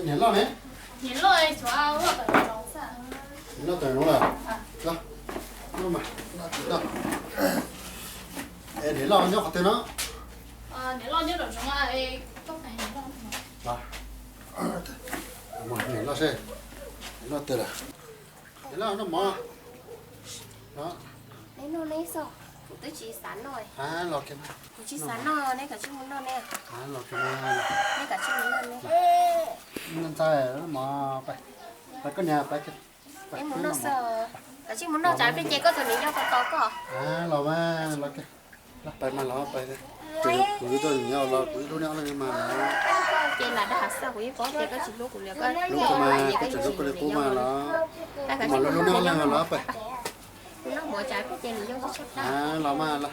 Niam loj ne? Niam loj tawm zoov lawm. Niam loj nyob rau zoov. Niam loj seb, niam loj twg lawm? Niam loj noj mov. Neb noj neb xwb, kuv twb tsis xav noj. Kuv tsis xav noj, neb kav tsij mus noj neb. Neb kav tsij mus noj neb. Ntxhais, mov, pais, pais koj niam, pais. Neb mus noj xwb, kav tsij mus noj tsam peb ces koj tus niam yau tos tos koj. Los mas, los, pais mas los pais. Kuv twb tau niam yau los kuv ib hlub neb ob leeg mas. Ces lam dag xwb, kuv yeej paub tias koj tsis hlub kuv li, koj hlub kuv mas, koj tseem hlub koj li qub mas los. Mas hlub hlub neb ob leeg los pais. Los mas los.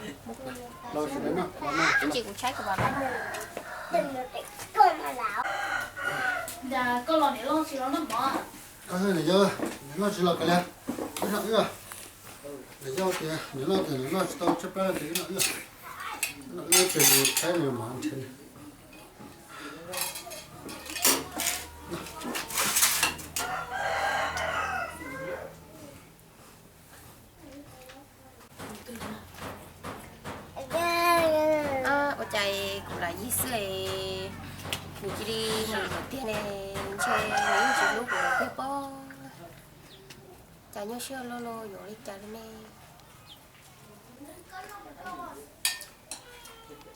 Los, ib ntsis kuv tshaib kuv vam. Koj los niam loj tsis los noj mov. Niam loj tsis los kawg li. Wb noj wb. Niam yau tias niam loj tias niam loj tsis tau tshaib plab tias wb noj wb. Wb noj wb ces mus tshaib nws mov nrhiav. Ua cas kuv lam yig xwb es kuv cia li mus lawm tiag ne, ntshe nws yeej tsis hlub kuv lawm tiag pob. Cas nyuaj siab luaj luaj yuav li cas li ne.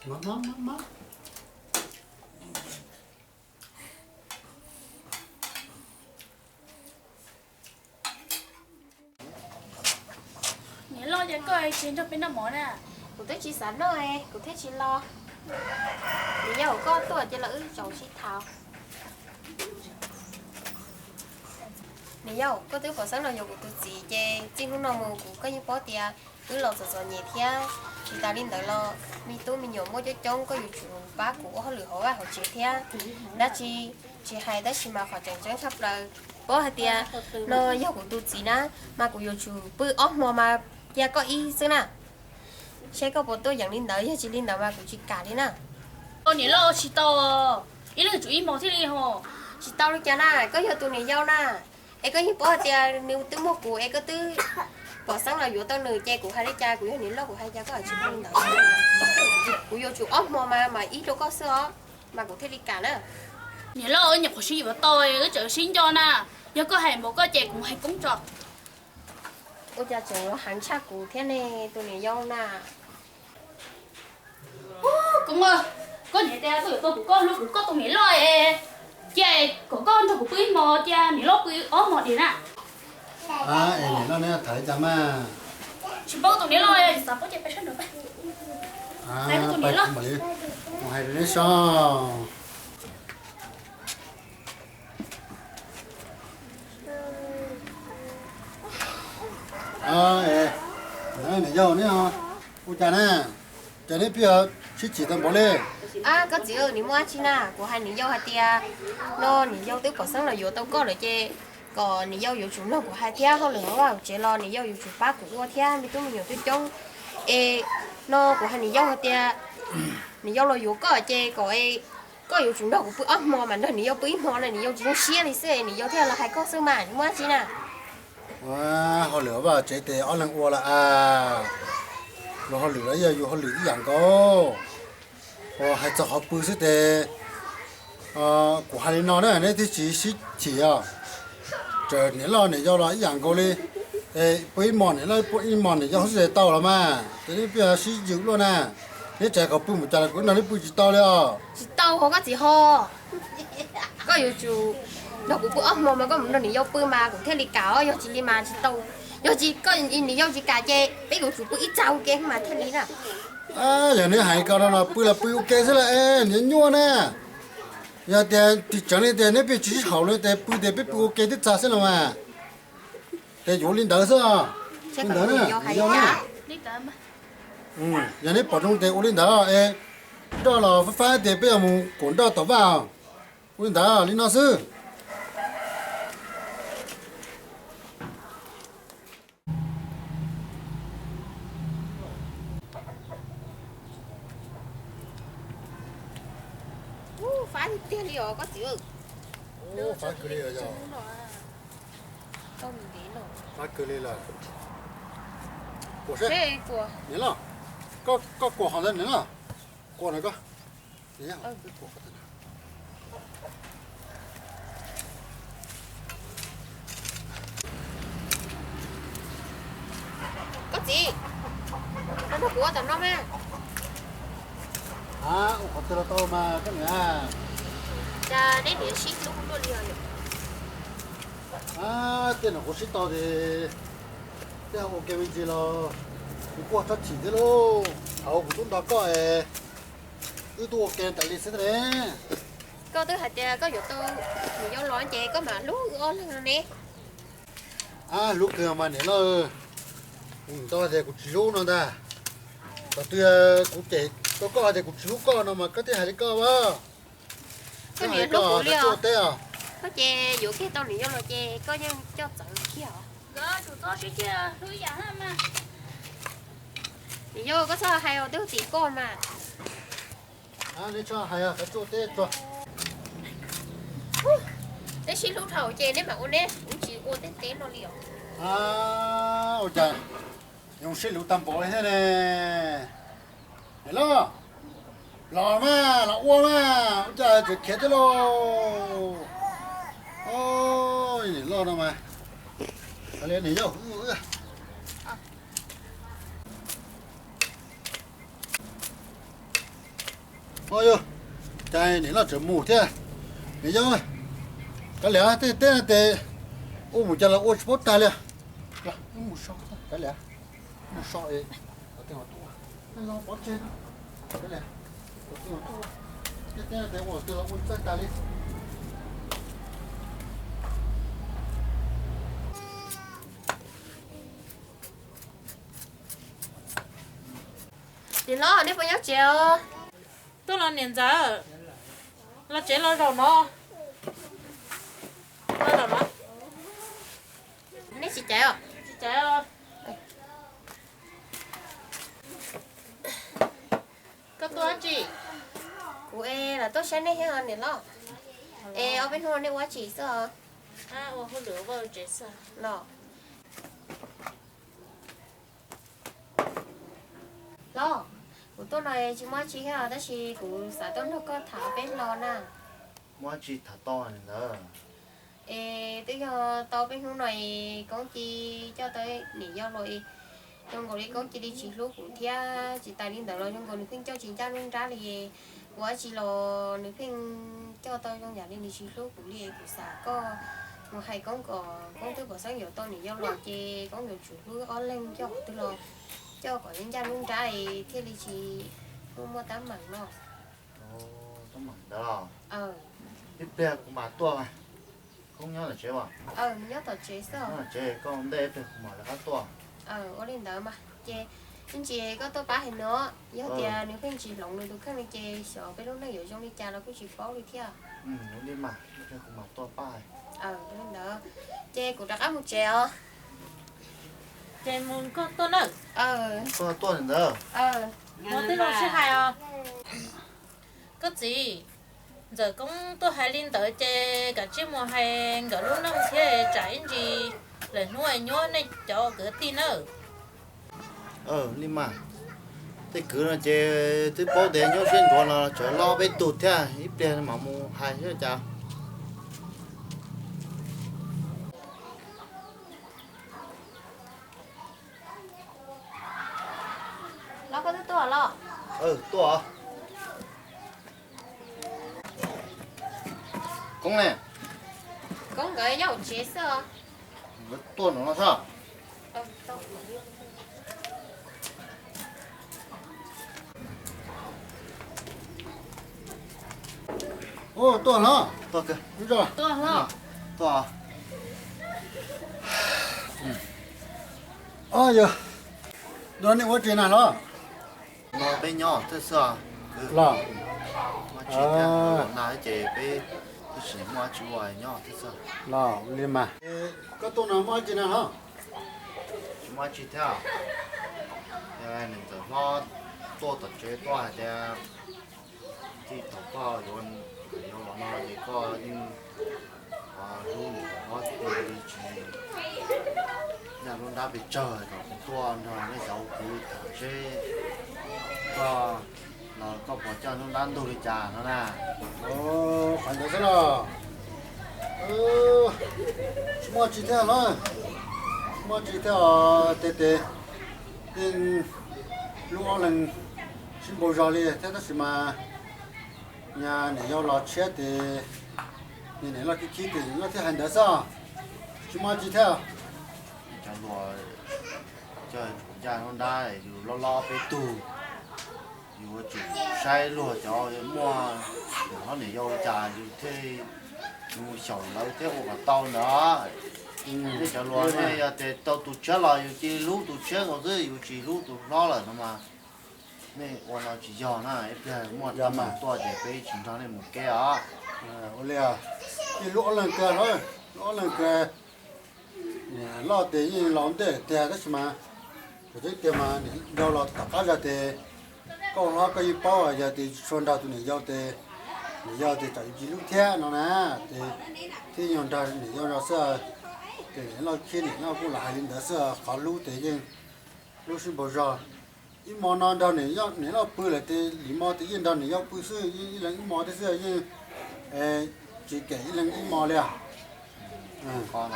Niam loj, cas koj tsis nrog peb noj mov na? Kuv twb tsis xav noj, kuv thiaj tsis los. Niam yau, koj tuaj ces los wb zaum sib tham. Niam yau, koj twb pom xeeb los yuav kuv tus txiv ces txij hnub no mus kuv, koj yeej paub tias wb los txom txom nyem thiab. Tsis tas li ntawd los me tub me nyuam muaj coob coob, koj yuav tsum pab kuv ua hauj lwm hauv vaj hauv tsev thiab. Dab tsi tsis hais, tab sis mas qhov tseem ceeb tshaj plaws, paub hais tias no yog kuv tus txiv na, mas kuv yuav tsum pw ob hmo mas cia koj ib xwb na. Seb koj puas tuaj yeem li ntawd, yog tsis li ntawd mas kuv tsis kam li na. Niam loj, tsis tau, ib leeg tsum ib hmo thiaj li ho. Tsis tau li cas na, koj yog tus niam yau na, es koj yeej paub hais tias nws twb muaj kuv es koj twb pom xeeb los yuav tau nws ces kuv hais li cas, kuv yog niam loj kuv hais cas koj tsis ua li ntawd. Kuv yuav tsum ob hmo mas mam ib rau koj xwb os, mas kuv thiaj li kam na. Niam loj, wb nyuam qhuav sib yuav tau, wb tseem sib nco na, yog koj hais npaum koj ces kuv mus hais koob tso. Ua cas tseem yuav heev tshaj kuv thiab ne tus niam yau na. Koob, koj niam tias koj yuav tau kuv, koj hlub kuv, koj tus niam loj es, cia kom koj nrog kuv pw ib hmo, cia niam loj pw ob hmo diam na. Es niam loj neb tham li cas mas? Tsis paub tus niam loj, xav paub ces peb sab nraud peb. Pais kuv mam li mus hais rau neb so. Niam yau, neb ua cas na? Cas neb pheej sib chim tau npaum li? Koj txiv, nws muaj dab tsi na? Kuv hais niam yau hais tias no niam yau twb pom xeeb los yuav tau koj lawm ces kom niam yau yuav tsum mloog kuv hais thiab, hauj lwm hauv vaj hauv tsev los niam yau yuav tsum pab kuv ua thiab, me tub me nyuam coob coob. Es no kuv hais niam yau hais tias niam yau los yuav koj ces kom koj yuav tsum nrog kuv pw ob hmo mas nrog niam yau pw ib hmo na, niam yau tsis zoo siab li xwb, niam yau thiaj los hais koj xwb mas, nws muaj dab tsi na? Hauj lwm hauv vaj hauv tsev ces ob leeg ua lawm as. Luag hauj lwm los yog yus hauj lwm ib yam nkaus. Hais txog qhov pw xwb ces kuv hais li no na neb thiaj tsis sib chim os. Txawm niam loj niam yau los ib yam nkaus li. Pw ib hmos niam loj, pw ib hmos niam yau xwb ces tau los mas, ces neb pheej sib yws luaj na. Neb tseem kom pw mus cas los kuv nrog neb pw tsis tau li os. Tsis tau ho koj txiv ho. Koj yuav tsum nrog kuv pw ob hmo mas koj mus nrog niam yau pw mas kuv thiaj li kam os, yog tsis li mas tsis tau. Yog tsis koj niam yau tsis kam ces peb yuav tsum pw ib txaj ua ke mas thiaj li na. Yog neb hais ko no los pw los pw ua ke xwb las, niam nyuaj na. Yog tias tseem li tias neb pheej tsis sib haum li ces pw ces peb pw ua ke twb txaus xwb los mas. Ces yuav li ntawd xwb. Li ntawd na, yog neb pom zoo ces ua li ntawd es nroj los fab fab ces peb yuav mus kaum nroj tom vaj. Ua li ntawd li no xwb. Fab tiag tiag li os koj txiv. Fab kawg li lawm yog. Fab kawg li lawm. Kuam seb. Niam loj, koj kuam qhov ntawd niam loj. Kuam na koj. Koj txiv, koj nrog kuv ua tom no mas. A, ua qhov twg los tau mas koj niam. Cas neb niam sib hlub luaj li os. A, tej no kuv sib tau ces tej ua ke me ntsis los kuv kuj txhob chim thiab lauj. Thaum kuv tub nrog koj es wb twb ua ke tas li xwb ne. Koj twb hais tias koj yuav tau niam yau los ces koj mam hlub wb ob leeg no ne. A, hlub kawg mas niam loj. Kuv tau hais tias kuv tsis hlub no ntag. Thaum twg kuv cem tau koj hais tias kuv tsis hlub koj no mas koj thiaj hais li koj as. Koj niam hlub kuv li os. Koj ces yuav kiag tau niam yau los ces koj yeej coj txawv kiag os. Niam yau, koj txhob hais os, twb tim koj mas. Neb sib hlub dhau ces neb mam ua neb, kuv tsis ua tej teb no li os. Ua cas zoo sib hlub tag npaum li thiab ne? Niam loj, los mas, los ua mas, ua cas tseem khiav thiab lauj? Niam loj no mas, niam yau. Yog, cas niam loj tseem mus thiab? Niam yau, kav liam, tej teb no ces ua mus cas los ua tsis paub tag li. Mus so, kav liam, mus so es, tej teb no ces ua tsis txawj tag li. Niam loj, neb puas nyob tsev os? Tuaj los niam ntxawm, los tsev los zaum no. Los zaum no. Neb tsis caiv os? Tsis caiv os. Koj tuaj dab tsi? Kuv es lam tuaj saib neb thiab niam loj. Es ob peb hnub no neb ua dab tsi xwb os? Ua hauj lwm vaj tsev xwb. Los, los, kuv tuaj no tsis muaj dab tsi thiab tab sis kuv xav tuaj nrog koj tham peb hlo na. Muaj dab tsi tham tau ntawd? Es twb yog tau peb hnub no es Koob Ci coj tau niam yau los es zoo nkaus li Koob Ci li tsis hlub kuv thiab, tsis tas li ntawd los zoo nkaus nws pheej coj tsis ncaj nruab nrab li. Ua dab tsi los nws pheej coj tau zoo yam li nws tsis hlub kuv li. Kuv xav koj mus hais Koob kom Koob twb pom xeeb yuav tau niam yau los ces Koob yuav tsum hlub ob leeg coj qhov twg los coj kom ncaj nruab nrab es thiaj li tsis muaj muaj teeb meem no. Teeb meem ntawd los? Ib pliag kuv mam tuaj. Koob nyob tom tsev as? Nyob tom tsev xwb. Nyob tom tsev, koj ua ntej ib pliag kuv mam lawv qab tuaj. Ua li ntawd mas ces ib ntsis koj tuaj pab hais nws, yog tias nws pheej tsis hloov nws tus kheej li ces xyov peb lub neej yuav zoo li cas los kuj tsis paub li thiab. Ua li mas, ib pliag kuv mam tuaj pab. Ua li ntawd ces kuv rov qab mus tsev os. Ces mus koj tuaj na. Koj tuaj li ntawd. Ua twb zoo sib hais os. Koj txiv, ntxawm Koob tuaj hais li ntawd ces kav tsij mus hais nkawd lub neej thiab tsam ib ntsis lwm hnub es nyuaj nej cov kwv tij nawb. Li mas, tej kwv no ces twb paub tias nyob siab ntsuav no tsawv loj peb tug thiab, ib pliag mam mus hais xwb cas. Los koj twb tuaj los? Tuaj. Koob ne? Koob nkawd nyob hauv tsev xwb os. Nkawd tuaj no no xwb. Tuaj hlob. Tuaj hlob. Tuaj. Yog, no nej ua tsev na hlob? No peb nyob thawj xwb. Los, muaj tsis thiab, na ces peb tab sis muaj tsis ua nyob thawj xwb. Los li mas. Koj tuaj no muaj tsis na hlob? Tsis muaj tsis thiab. Niam ntxawm hlob tuaj tom tsev tuaj hais tias tij thaum koj yuav Yog los no ces koj yeej hlub niam hlub txiv li tsis yog lub nrab pes tsawg kom kuv tuaj nrog nej cov kwv tham seb koj los koj puas coj lub nrab ntug li cas no na. Qhov ntawd xwb los tsis muaj tsi thiab los, tsis muaj tsi thiab os. Tej tes yeej hlub ob leeg sib npaug zog li thiab tab sis mas niam yau los tshiab ces niam loj khib khib ces niam loj thiaj hais ntawd xwb, tsis muaj tsi thiab. Cov hluas coj ncaj lub nrab yus loj loj peb tug, yus yuav tsum saib luag cov muaj niam hlob niam yau li cas yus thiaj mus xyaum lawv thiab ua kom tau ntawd. Nej cov hluas nej yog tias tau tus tshiab los yus cia li hlub tus tshiab nkaus xwb, yus tsis hlub tus hlob lawm no mas nej ua no tsis yog na. Ib pliag muaj teeb meem tuaj ces peb tsis nrog nej mus kev os. Ua li, yeej hlub ob leeg kawg, hlub ob leeg kawg. Niam loj ces yeej laus ntej tiag tab sis mas thaum tseeb tiag mas niam yau los tom qab zog ces koj hlob koj yeej paub yog tias tsis tshua nrog tus niam yau ces niam yau ces tsam yus tsis hlub thiab no na, ces thiaj yuav nrog niam yau zog xwb. Ces niam loj khib niam loj kuj los hais li ntawd xwb, qhov hlub ces yeej hlub sib npaug zog. Ib hmo no nrog niam loj pw lawm ces lim mo ces yeej nrog niam yau pw xwb, yeej ib leeg ib mo thiab xwb, yeej tsis kem ib leeg ib mo li os. Qhov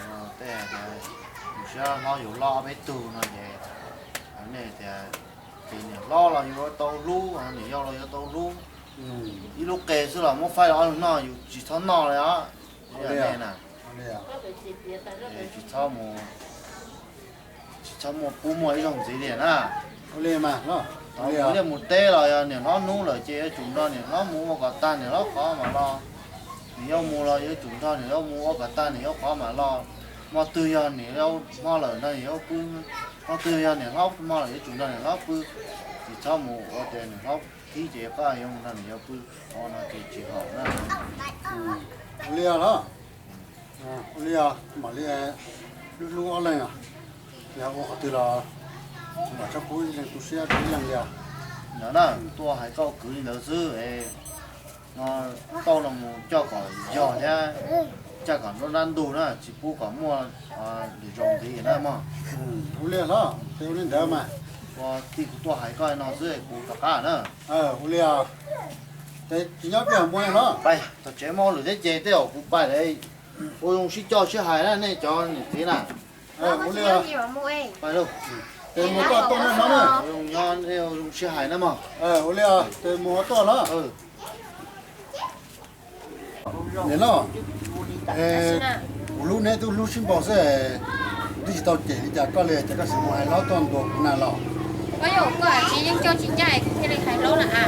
no tej tus siab hlob yus loj ob peb tug no ces nej tias ces niam hlob los yuav tau hlub, niam yau los yuav tau hlub. Ib lub qe xwb los muab faib los ob leeg noj yus tsis txhob noj li os. Tsis txhob mus, tsis txhob muaj pub muaj ib zaug ntxiv li na. Ua li mas, thaum mus liaj mus teb los yog niam hlob hnub lawm ces yuav tsum nrog niam hlob mus ua kom tag niam hlob qhov mam los. Niam yau mus los yuav tsum nrog niam yau mus ua kom tag niam yau qhov mam los. Hmo twg yog niam yau hmo lawm nrog niam yau pw, hmo twg yog niam hlob hmo lawm yuav tsum nrog niam hlob pw. Tsis txhob mus ua tias niam hlob khib ces koj yuav mus nrog niam yau pw, qhov no ces tsis haum na. Ua li os los, ua li os, mam li hlub hlub ob leeg os. Yog ua qhov twg los mam txhob pub ib leeg tu siab rau ib leeg li os. Ntawd na, tuaj hais koj kwv li ntawd xwb. Tau no mus coj kom yog thiab, coj kom nruab nrab ntug na, tsis pub kom muaj lwm zaus ntxiv na mog. Ua li hlob, ua li ntawd mas. Ua tij kuv tuaj hais koj no xwb kuv rov qab na. Ua li os, ces tsis nyob peb hauv npua hlob. Pais tom tsev muaj lwm thiab ces tej zaum kuv pais lawm. Ua zoo sib coj sib hais na nej cov niam txiv na. Ua li os, pais lauj. Ces mus koj tuaj na hlob na. Ua zoo sib hais na mog. Ua li os, ces mus ua tuaj hlob. Niam loj, kuv hlub neb twb hlub sib npaug xwb, twb tsis tau cem li cas koj li ces koj tseem mus hais hlob tuaj ntuas kuv na los. Koj yog koj tsis yeej coj tsis ncaj kuv thiaj li hais hlob na.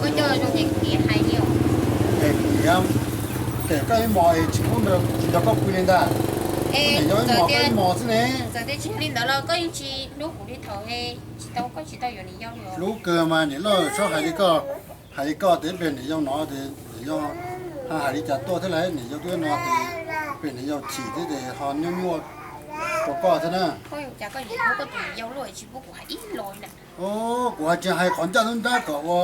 Koj coj zoo ces kuv niam hais li os. Es kuv niam cem koj ib hmos es tsis pub, tsis nrog koj pw li ntag. Niam yau ib hmos koj ib hmos xwb ne. Txawm tias tsis li ntawd los koj yeej tsis hlub kuv li thaum tsis tau koj tsis tau yuav niam yau li. Hlub kawg mas niam loj txhob hais li koj. Hais li koj tias ib pliag niam yau no ces niam yau ho hais li cas tuaj thiab lauj, niam yau twb no ces pem niam yau chim thiab ces ho nyuaj nyuaj rau koj thiab na. Koj yuav cas koj tsis hlub koj tus niam yau luaj tsis pub kuv hais ib los li na. Kuv hais tsis hais qhov ncaj lub nrab kom ua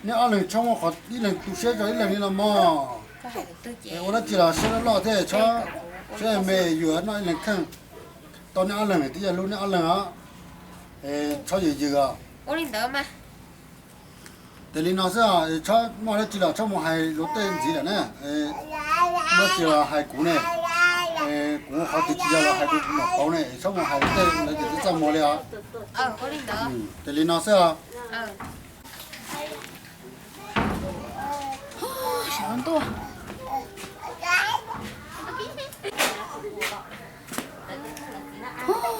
neb ob leeg txhob muaj qhov ib leeg tu siab rau ib leeg li no mog. Ua dab tsi los siab loj loj thiab, siab me yuav noj ib leeg kheej. Tau neb ob leeg twb yog hlub neb ob leeg os. Txhob yws yws os. Ua li ntawd mas. Ces li no xwb, txhob muaj dab tsi los txhob mus hais luag tej ntxiv lawm na. Muaj dab tsi los hais kuv ne. Kuv qhov twg tsis yog los hais kuv, kuv mam pauv ne, txhob mus hais luag tej ntawd ces twb txaj muag li os. Ces li no xwb os.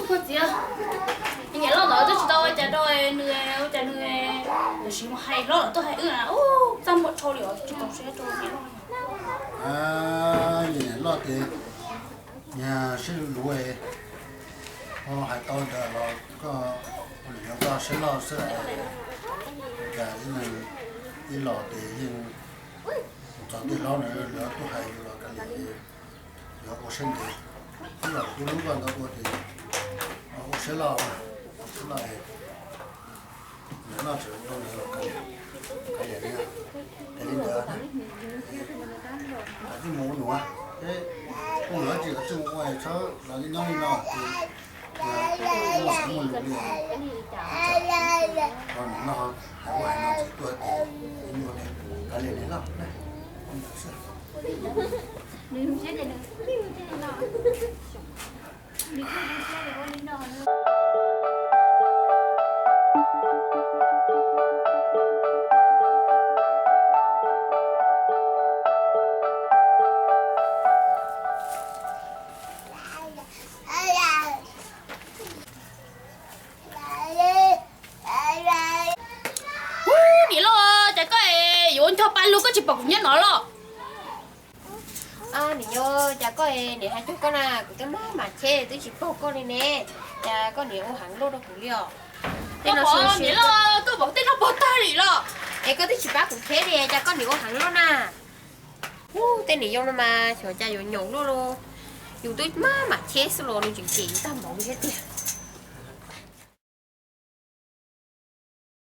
Koj txiv, niam loj ntawd twb tsis tau ua cas rau nws, ua cas nws tam sim mus hais hlob lawm tuaj hais wb na, txaj muag dhau li os, tsis tau siab rau niam loj. Niam loj ces niag siab luv luv, ho hais tau ntawd los koj, ua li yog koj siab loj xwb. Cas ib los ces yeej mus txog tej hlob na, lawv tuaj hais yus los kav liam, yog ua siab ntev, ib los kuv hlub koj ntawd ua ces ua siab loj, ua siab loj. Noj tseem zoo li los kav liam, kav liam li, kav liam li ntawd. Lawv twb mus ua num, peb poj niam tsis, lawv twb mus ua tshawb, lawv twb nyob li no ces muaj xeev muaj lus li. Los nim no hais ua hais no ces tuaj ces ib nyuag li kav liam li loj na. Ub, niam loj, cas koj es yuav ua ncho pa lug koj tsis pom kuv nyob no los? Niam yau, cas koj es niam hais cuag koj na, kuv twb maj mam cheb twb tsis paub koj li ne, cas koj niam ua heev luaj rau kuv li os. Tej no niam loj, koj pom tej no puas tag li los? Es koj twb tsis pab kuv cheb li cas koj niam ua heev luaj na. Ub, tej niam yau no mas xyov cas yuav nyaum luaj los, yus twb maj mam cheb xwb los nws tseem cem yus tag npaum li thiab tiag.